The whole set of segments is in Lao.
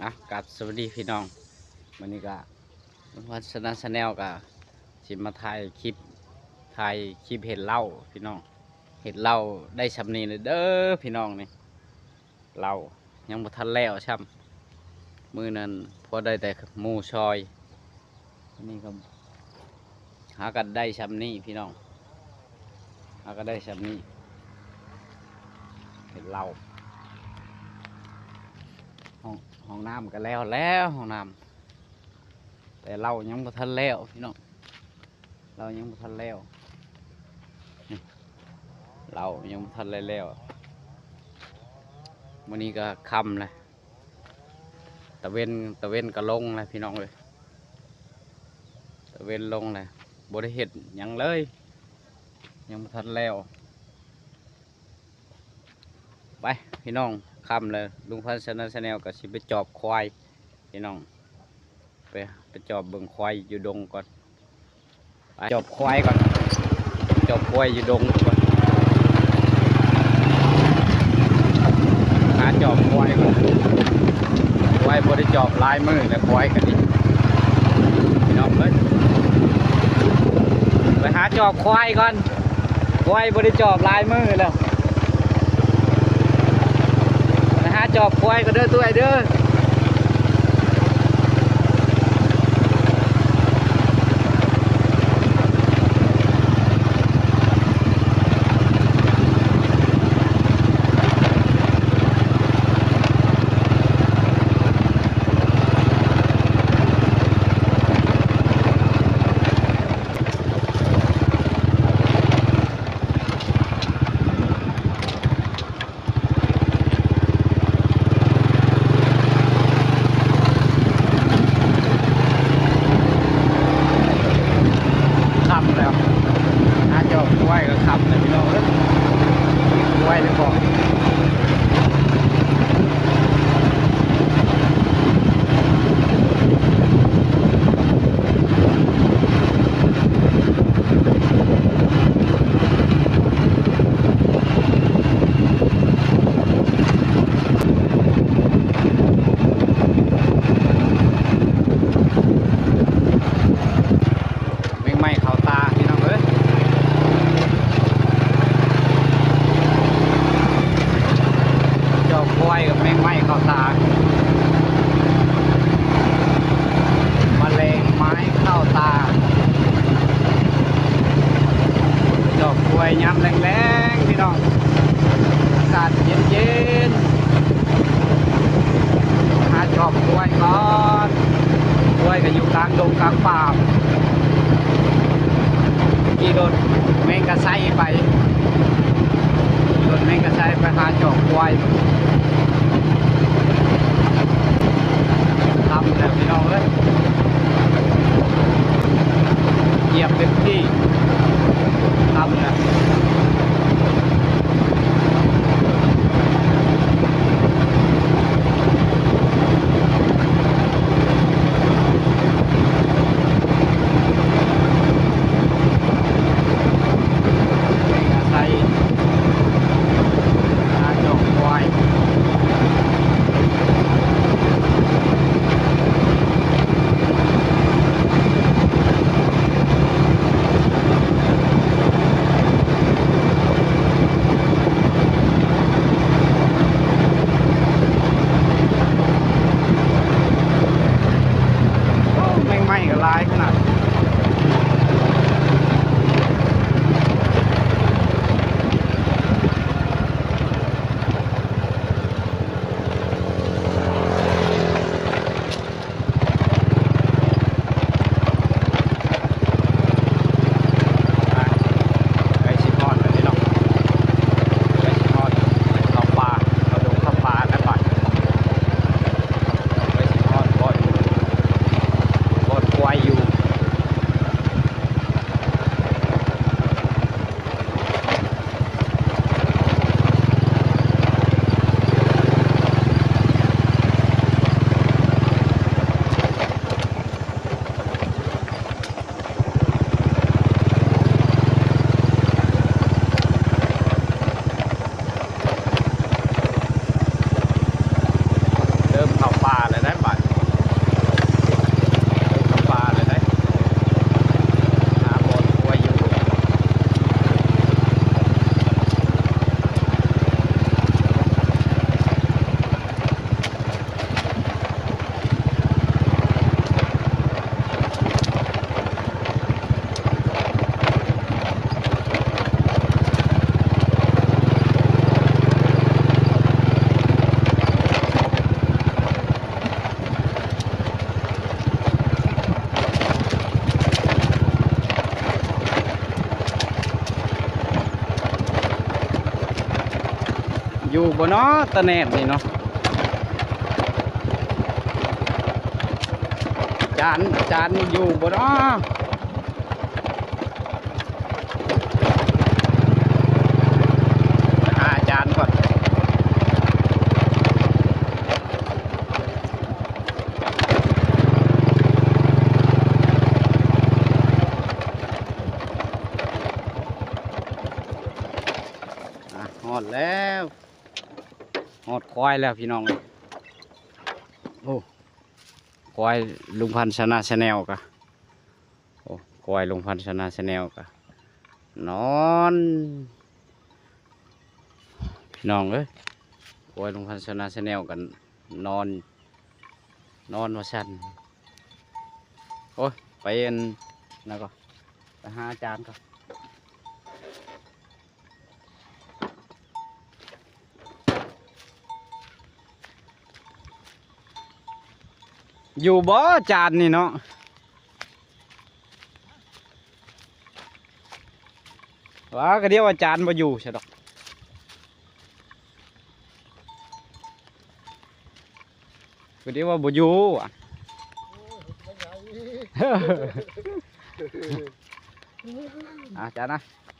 ອ່ະ ກາບສະຫວັດດີພີ່ນ້ອງ ມື້ນີ້ກະ ວັດສະນະ Channel ກະຊິມາຖ່າຍຄລິບ ຖ່າຍຄລິບເຮັດເຫຼົ້າພີ່ນ້ອງ ເຮັດເຫຼົ້າໄດ້ຊ່ຳນີ້ແຫຼະເດີພີ່ນ້ອງ ນີ້ເຫຼົ້າຍັງບໍ່ທັນແລ້ວຊ່ຳ ມື້ນັ້ນພໍໄດ້ແຕ່ໝູ່ຊອຍ ອັນນີ້ກໍຫາກໍໄດ້ຊ່ຳນີ້ພີ່ນ້ອງ ຫາກໍໄດ້ຊ່ຳນີ້ ເຮັດເຫຼົ້າ ຫ້ອງ ຫ້ອງນ້ຳກໍແລ້ວແລ້ວ ຫ້ອງນ້ຳ ແຕ່ເຫຼົ້າຍັງບໍ່ທັນແລ້ວພີ່ນ້ອງ ເຫຼົ້າຍັງບໍ່ທັນແລ້ວ ນີ້ ເຫຼົ້າຍັງບໍ່ທັນໄດ້ແລ້ວ ມື້ນີ້ກໍຄ່ຳແລ້ວ ຕາເວັນ ຕາເວັນກໍລົງແລ້ວພີ່ນ້ອງເອີຍ ຕາເວັນລົງແລ້ວ ບໍ່ໄດ້ເຮັດຫຍັງເລີຍ ຍັງບໍ່ທັນແລ້ວ ໄປພີ່ນ້ອງ ຄ່ຳແລ້ວ ລຸງພັນ Channel ກໍຊິໄປຈອບຄວາຍພີ່ນ້ອງ ໄປ ໄປຈອບເບິ່ງຄວາຍຢູ່ດົງກ່ອນ ໄປຈອບຄວາຍກ່ອນ ຈອບຄວາຍຢູ່ດົງກ່ອນ ຫາຈອບຄວາຍກ່ອນ ຄວາຍບໍ່ໄດ້ຈອບຫຼາຍມື້ແລ້ວ ຄວາຍກໍດີ ພີ່ນ້ອງເອີຍ ໄປຫາຈອບຄວາຍກ່ອນ ຄວາຍບໍ່ໄດ້ຈອບຫຼາຍມື້ແລ້ວ ໄປຫາຈອບຄວາຍກ່ອນເດີ ຕູ້ອ້າຍເດີ. ຄ່ຳແລ້ວ ຫາຈອບຄວາຍກໍຄ່ຳແລ້ວພີ່ນ້ອງເອີຍ ຄວາຍໄດ້ບໍ່? ແມງໄມ້ເຂົ້າຕາພີ່ນ້ອງເອີຍ ຈອບຄວາຍກັບແມງໄມ້ເຂົ້າຕາ ມະແລງໄມ້ເຂົ້າຕາ ຈອບຄວາຍຍາມແລງໆ ພີ່ນ້ອງ ອາກາດເຢັນໆ ຫາຈອບຄວາຍກ່ອນ ຄວາຍກໍຢູ່ກາງດົງກາງປ່າ ຂີ່ລົດແມງກະໄຊໄປ ຂີ່ລົດແມງກະໄຊໄປຫາຈອບຄວາຍ ຄ່ຳແລ້ວພີ່ນ້ອງເອີຍ ຢຽບເຕັມທີ່ ຄ່ຳແລ້ວ. ໄປອາໄສຫາຈອບຄວາຍ. ຢູ່ບໍ່ເນາະ ຕາແນບນີ້ເນາະ? ຈານ ຈານນີ້ຢູ່ບໍ່ເນາະ? ໄປຫາອາຈານກ່ອນ. ອ່ະ ຮອດແລ້ວ ຮອດຄວາຍແລ້ວພີ່ນ້ອງເອີຍ. ໂອ້ ຄວາຍລຸງພັນຊະນະແຊນແນວກະ ໂອ້ ຄວາຍລຸງພັນຊະນະແຊນແນວກະນອນ ພີ່ນ້ອງເອີຍ. ຄວາຍລຸງພັນຊະນະແຊນແນວກະນອນ ນອນວ່າຊັ້ນ. ໂອ້ຍ ໄປອັນນັ້ນກ່ອນ ໄປຫາອາຈານກ່ອນ. ຢູ່ບໍ່ຈານນີ້ເນາະ? ວ່າກະດຽວວ່າຈານບໍ່ຢູ່ຊະດອກ. ກະດຽວວ່າບໍ່ຢູ່. ອາຈານນະ.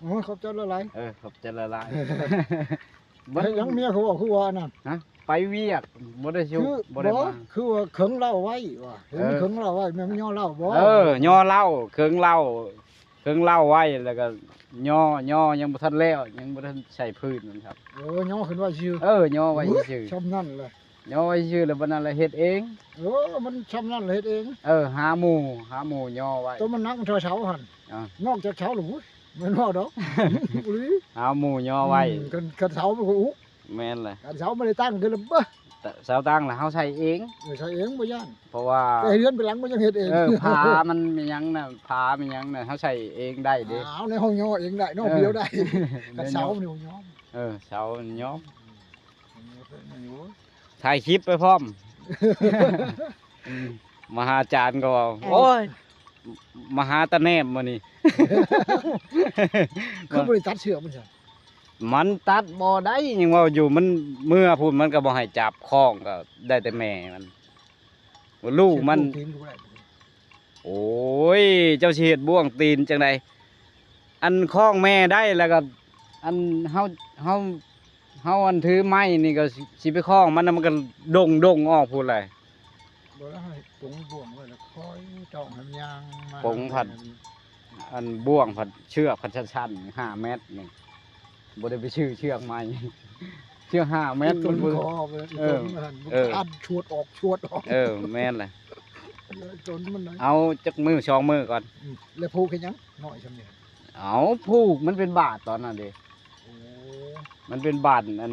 ໂອ້ຍ ຂອບໃຈຫຼາຍໆ. ເອີ ຂອບໃຈຫຼາຍໆ. ເບິ່ງ ຍັງເມຍຄືວ່າ ຄືວ່າອັນນັ້ນ ຮະ ໄປວຽກ ບໍ່ໄດ້ຊຸ ຄື ບໍ່ໄດ້ ບໍ່ ມາ ຄືວ່າເຄິ່ງເຫຼົ້າໄວ້ວ່າ ເຫັນ ເອີ ເຄິ່ງເຫຼົ້າໄວ້ ແມ່ນຍໍເຫຼົ້າບໍ່? ເອີ ຍໍເຫຼົ້າ ເຄິ່ງເຫຼົ້າ ເຄິ່ງເຫຼົ້າໄວ້ ແລ້ວກໍຍໍ ຍໍຍັງບໍ່ທັນແລ້ວ ຍັງບໍ່ທັນໃສ່ພື້ນມັນຄັບ. ເອີ ຍໍຂຶ້ນໄວ້ຊື່ ເອີ ຍໍໄວ້ຊື່ ຊ່ຳນັ້ນແຫຼະ. ຍໍໄວ້ຊື່ ແລ້ວບັດນັ້ນລະເຮັດເອງ. ເອີ ມັນຊ່ຳນັ້ນລະເຮັດເອງ. ເອີ ຫາໝູ່ ຫາໝູ່ຍໍໄວ້. ໂຕມັນໜັກມັນເທົ່າເສົາຫັ້ນ. ອ່າ ນອກຈາກເສົາລະ ໂອ້ຍ ແມ່ນເວົ້າດອກ ອີ່ຫຼີ. ຫາໝູ່ຍໍໄວ້. ອືມ ຄັນ ຄັນເສົາມັນກໍອຸກ. ແມ່ນແຫຼະ. ຄັນເສົາບໍ່ໄດ້ຕັ້ງຄືລະເບີ ເສົາຕັ້ງລະເຮົາໃສ່ເອງ. ເອີ ໃສ່ເອງບໍ່ຢ້ານ ເພາະວ່າ ແຕ່ເຮືອນເປັນຫຼັງມັນຍັງເຮັດເອງ. ເອີ ຝາມັນມີຫຍັງນະ ຝາມີຫຍັງນະ ເຮົາໃສ່ເອງໄດ້ເດ້. ອ້າວ ໃນຫ້ອງຍໍເອງໄດ້ເນາະ. ເອີ ພຽວໄດ້. ຄັນເສົາມັນຍອມ. ເອີ ເສົາມັນຍອມ. ອືມ ຖ່າຍຄລິບໄປພ້ອມ. ອືມ ມາຫາອາຈານກໍເວົ້າ ເອີ ໂອ້ຍ ມາຫາຕາແນບມື້ນີ້. ຄືບໍ່ໄດ້ຕັດເຊືອກມັນຊະ? ມັນຕັດບໍ່ໄດ້ ຍັງເວົ້າຢູ່ ມັນເມືອພຸ້ນ ມັນກໍບໍ່ໃຫ້ຈັບ ຄ້ອງກໍໄດ້ແຕ່ແມ່ມັນ ລູກມັນ. ໂອ້ຍ ເຈົ້າຊິເຮັດບ່ວງຕີນຈັ່ງໃດ? ອັນຄ້ອງແມ່ໄດ້ ແລ້ວກໍ ອັນເຮົາ ເຮົາ ເຮົາອັນຖືໄມ້ນີ້ກໍຊິ ຊິໄປຄ້ອງມັນນະ ມັນກໍດົງໆອອກພຸ້ນແຫຼະ. ບໍ່ໄດ້ ປົງບ່ວງໄວ້ແລ້ວຄ່ອຍຕ້ອງໃຫ້ມັນຍ່າງມາ ປົງພັດ ອັນບ່ວງພັດ ເຊືອກພັດສັ້ນໆ ຫ້າແມັດນີ້ ບໍ່ໄດ້ໄປຊື້ເຊືອກໃໝ່ ເຊືອກຫ້າແມັດ ມັນບໍ່ ເອີ ເອີ ອັນຊວດອອກ ຊວດອອກ. ເອີ ແມ່ນແຫຼະ ເອົາຈັກມື້ສອງມື້ກ່ອນ. ອືມ ແລ້ວຜູກເຮັດຫຍັງ ນ້ອຍຊ່ຳນີ້? ເອົາຜູກ ມັນເປັນບາດຕອນນັ້ນເດ້. ໂອ້ ມັນເປັນບາດ ອັນ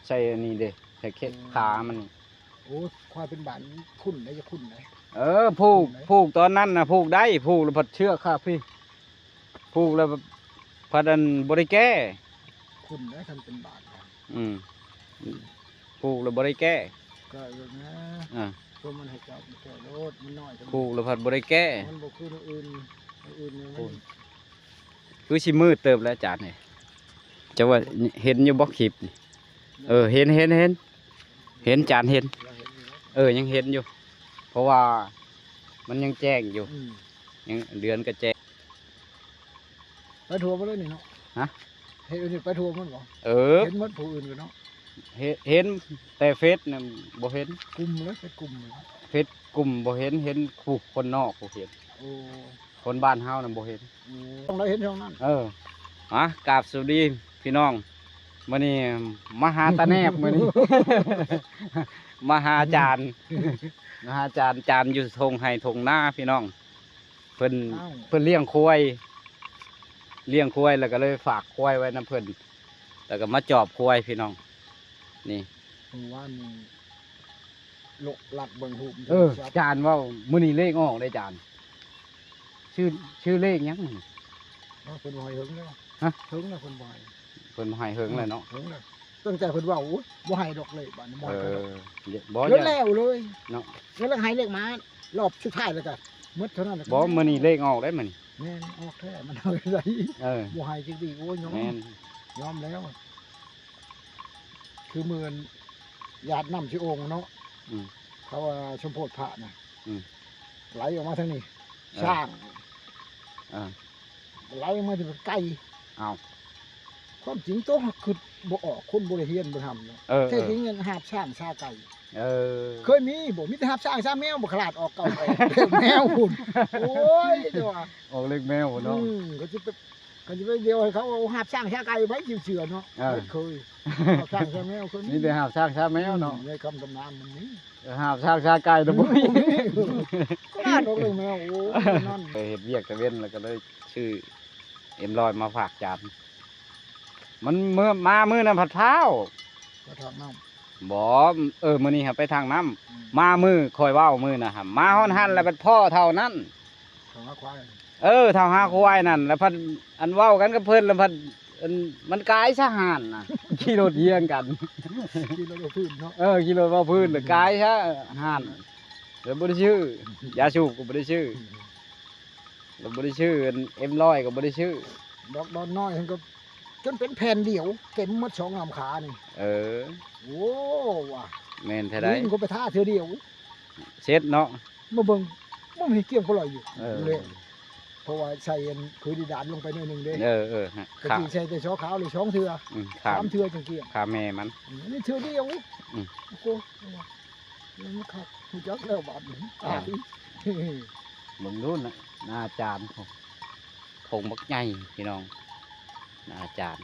ໃສ່ອັນນີ້ເດ້ ໃສ່ເຂ- ອືມ ຂາມັນ. ໂອ້ ຄວາຍເປັນບາດຂຸ້ນໄດ໋ ຂຸ້ນໄດ໋. ເອີ ຜູກ ຂຸ້ນໄດ໋ ຜູກຕອນນັ້ນນະ ຜູກໄດ້ ຜູກແລ້ວພັດເຊືອກຄາບພີ້ ຜູກແລ້ວພັດ ອັນ ບໍ່ໄດ້ແກ້ ຂຸ້ນໄດ໋ ຄັນເປັນບາດນະ. ອືມ ຜູກແລ້ວບໍ່ໄດ້ແກ້ ກໍເອີງນະ. ອ່າ ຕົວມັນໃຫ້ເຈົ້າແກ້ໂລດ ມັນນ້ອຍ ຜູກແລ້ວພັດບໍ່ໄດ້ແກ້ ມັນບໍ່ຄືອັນອື່ນ ອັນອື່ນນີ້ມັນ ຄືຊິມືດເຕີບແລ້ວຈານເອີຍ. ເຈົ້າວ່າເຫັນຢູ່ບໍ່ຄລິບນີ້? ເອີ ເຫັນ ເຫັນ ເຫັນ ເຫັນ ຈານເຫັນ. ເອີ ຍັງເຫັນຢູ່ ເພາະວ່າມັນຍັງແຈ້ງຢູ່. ອືມ ຍັງ ເດືອນກໍແຈ້ງ. ໄປທົ່ວໝົດເລີຍນີ້ເນາະ? ຮະ? ເຮັດອັນນີ້ໄປທົ່ວໝົດບໍ່? ເອີ ເຫັນໝົດຜູ້ອື່ນກໍເນາະ? ເຫັນ ເຫັນ ແຕ່ເຟສນະບໍ່ເຫັນ. ກຸ່ມເລີຍ ເຟສກຸ່ມເລີຍ. ເຟສກຸ່ມບໍ່ເຫັນ ເຫັນຜູ້ຄົນນອກຜູ້ເຫັນ. ໂອ້ ຄົນບ້ານເຮົານະບໍ່ເຫັນ. ໂອ້ ຕ້ອງໄດ້ເຫັນຊ່ອງນັ້ນ. ເອີ ມາ ກາບສະຫວັດດີພີ່ນ້ອງ ມື້ນີ້ມາຫາຕາແນບ ມື້ນີ້ ມາຫາອາຈານ ມາຫາອາຈານ ອາຈານຢູ່ທົ່ງໄຮ່ທົ່ງນາພີ່ນ້ອງ. ເພິ່ນ ອ້າວ ເພິ່ນລ້ຽງຄວາຍ ລ້ຽງຄວາຍ ແລ້ວກໍເລີຍຝາກຄວາຍໄວ້ນຳເພິ່ນ ແລ້ວກໍມາຈອບຄວາຍພີ່ນ້ອງ. ນີ້ ມື້ວານນີ້ ໂລະລັກເບິ່ງຮູບ. ເອີ ຈານເວົ້າ ມື້ນີ້ເລກອອກເດ້ຈານ. ຊື່ ຊື່ເລກຫຍັງ? ເອີ ເພິ່ນບໍ່ໃຫ້ເຫິງແລ້ວ. ຮະ? ເຫິງແລ້ວ ເພິ່ນບໍ່ໃຫ້ ເພິ່ນບໍ່ໃຫ້ເຫິງແລ້ວເນາະ. ເຫິງແລ້ວ ຕັ້ງແຕ່ເພິ່ນເວົ້າ ໂອ້ຍ ບໍ່ໃຫ້ດອກເລກ ບາດນີ້ບໍ່ໃຫ້ດອກ. ເອີ ບໍ່ ແລ້ວເລີຍເນາະ ແລ້ວໃຫ້ເລກມາ ລອບສຸດທ້າຍແລ້ວກໍໝົດເທົ່ານັ້ນແຫຼະ. ບໍ່ ມື້ນີ້ເລກອອກໄດ໋ມື້ນີ້. ແມ່ນ ອອກແທ້ ມັນເອົາໄດ້. ເອີ ບໍ່ໃຫ້ຈັກດີ. ໂອ້ຍ ຍອມ ແມ່ນ ຍອມແລ້ວ. ຄືມື້ອັນຢາດນ້ຳຊິໂອ່ງເນາະ ອືມ ເຂົາວ່າສົມໂພດພະນະ ອືມ ໄຫຼອອກມາທາງນີ້ ເອີ ຊ້າງ ເອີ ໄຫຼອອກມາຈາກໄກ່ ເອົ້າ ຄວາມຈິງໂຕເຮົາຄິດບໍ່ອອກ ຄົນບໍ່ໄດ້ຮຽນບໍ່ທຳເນາະ ເອີ ແທ້ຈິງນັ້ນຫາບຊ້າງຊາໄກ່ ເອີ ເຄີຍມີບໍ່? ມີແຕ່ຫາບຊ້າງຊາແມວ ບັກຂະຫຼາດອອກເກົ່າໄປ ແມວພຸ້ນ ໂອ້ຍ ແຕ່ວ່າ ອອກເລກແມວພຸ້ນເນາະ ອືມ ກໍຊິໄປ ຄັນຊິໄປດຽວໃຫ້ເຂົາເອົາຫາບຊ້າງຊາໄກ່ໄປ ຊິເຊື່ອເນາະ ເອີ ເຄີຍ ຫາບຊ້າງຊາແມວ ເຄີຍມີ ມີແຕ່ຫາບຊ້າງຊາແມວເນາະ ອືມ ໃນຄຳຕຳນານມັນມີ ຫາບຊ້າງຊາໄກ່ນະບໍ່ມີ ກໍລາດອອກເລີຍແມວ ໂອ້ຍ ນັ້ນ ໄປເຮັດວຽກຕາເວັນ ແລ້ວກໍເລີຍຊື້ເອັມຮ້ອຍມາຝາກຈານ ມັນເມື່ອ ມາມື້ນັ້ນພັດພ້າວ ໄປທາງນ້ຳ ບໍ່ ເອີ ມື້ນີ້ຫາໄປທາງນ້ຳ ອືມ ມາມື້ຂ້ອຍເວົ້າມື້ນະຫາ ມາຮອດຫັ້ນແລ້ວບັດພໍ້ເຖົ້ານັ້ນ ເຖົ້າຫາຄວາຍ ເອີ ເຖົ້າຫາຄວາຍນັ້ນ ແລ້ວພັດ ອັນເວົ້າກັນກັບເພິ່ນ ແລ້ວພັດ ອັນ ມັນກາຍຊະຫັ້ນນະ ຂີ່ລົດຮຽງກັນ ຂີ່ລົດເວົ້າພື້ນເນາະ ເອີ ຂີ່ລົດເວົ້າພື້ນ ແລ້ວກາຍຊະຫັ້ນ ແລ້ວບໍ່ໄດ້ຊື້ ຢາສູບກໍບໍ່ໄດ້ຊື້ ແລ້ວບໍ່ໄດ້ຊື້ ອັນ ເອັມຮ້ອຍກໍບໍ່ໄດ້ຊື້ ດອກດອນນ້ອຍຫັ້ນກໍ ຈົນເປັນແຜ່ນດຽວ ເຕັມໝົດສອງລຳຂານີ້ ເອີ ໂອ້ ວ່າ ແມ່ນແທ້ໃດ ນີ້ກໍໄປທາເທື່ອດຽວ ເສັດເນາະ ມາເບິ່ງ ມັນມີກຽງປະຫຼອຍຢູ່ ເອີ ເລີຍ ເພາະວ່າໃສ່ອັນ ຄືດີດານລົງໄປໜ້ອຍໜຶ່ງເດ້ ເອີ ເອີ ຮະ ກໍຊິໃສ່ແຕ່ຊໍຂາວນີ້ສອງເທື່ອ ອືມ ສາມເທື່ອຈຶ່ງກຽງ ຂ້າແມ່ມັນ ອືມ ນີ້ເທື່ອດຽວ ອືມ ໂອ້ໂຫ ມັນຄັກ ຮູ້ຈັກແລ້ວບາດນີ້ ເອີ ຕາຍ ເບິ່ງດູນະ ນາອາຈານ ໂພງບັກໃຫຍ່ພີ່ນ້ອງ ນາອາຈານ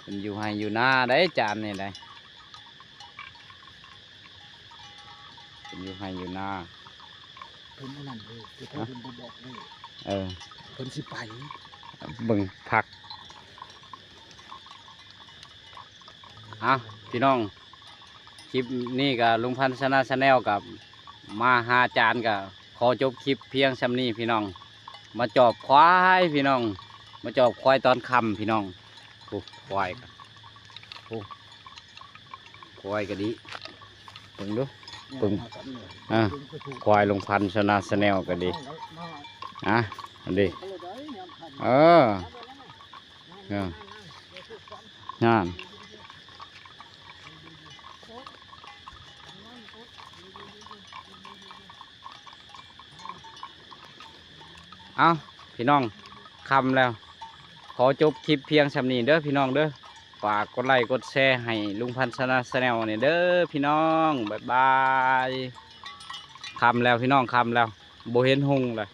ເພິ່ນຢູ່ໄຮ່ຢູ່ນາໄດ໋ ອາຈານນີ້ໄດ໋ ເພິ່ນຢູ່ໄຮ່ຢູ່ນາ ເພິ່ນອັນນັ້ນເດ້ ທີ່ເພິ່ນ ຮະ ເພິ່ນບໍ່ບອກເດ້ ເອີ ເພິ່ນຊິໄປ ເບິ່ງຜັກ ເອົ້າ ພີ່ນ້ອງ ຄລິບນີ້ກໍລຸງພັນຊະນະແຊນແນວກໍມາຫາອາຈານ ກໍຂໍຈົບຄລິບພຽງສ່ຳນີ້ພີ່ນ້ອງ ມາຈອບຄວາຍພີ່ນ້ອງ ມາຈອບຄວາຍຕອນຄ່ຳພີ່ນ້ອງ ໂອ້ ຄວາຍກໍ ໂອ້ ຄວາຍກໍດີ ເບິ່ງດູ ເບິ່ງ ອ່າ ຄວາຍລຸງພັນຊະນະແຊນແນວກໍດີ ອ່າ ອັນນີ້ ເອີ ເອີ ນັ້ນ ເອົ້າ ພີ່ນ້ອງ ຄ່ຳແລ້ວ ຂໍຈົບຄລິບພຽງສ່ຳນີ້ເດີພີ່ນ້ອງເດີ ຝາກກົດໄລ້ກົດແຊໃຫ້ລຸງພັນຊະນະແຊນແນວແດ່ເດີພີ່ນ້ອງ ບາຍບາຍ ຄ່ຳແລ້ວພີ່ນ້ອງ ຄ່ຳແລ້ວ ບໍ່ເຫັນຮຸ່ງແລ້ວ.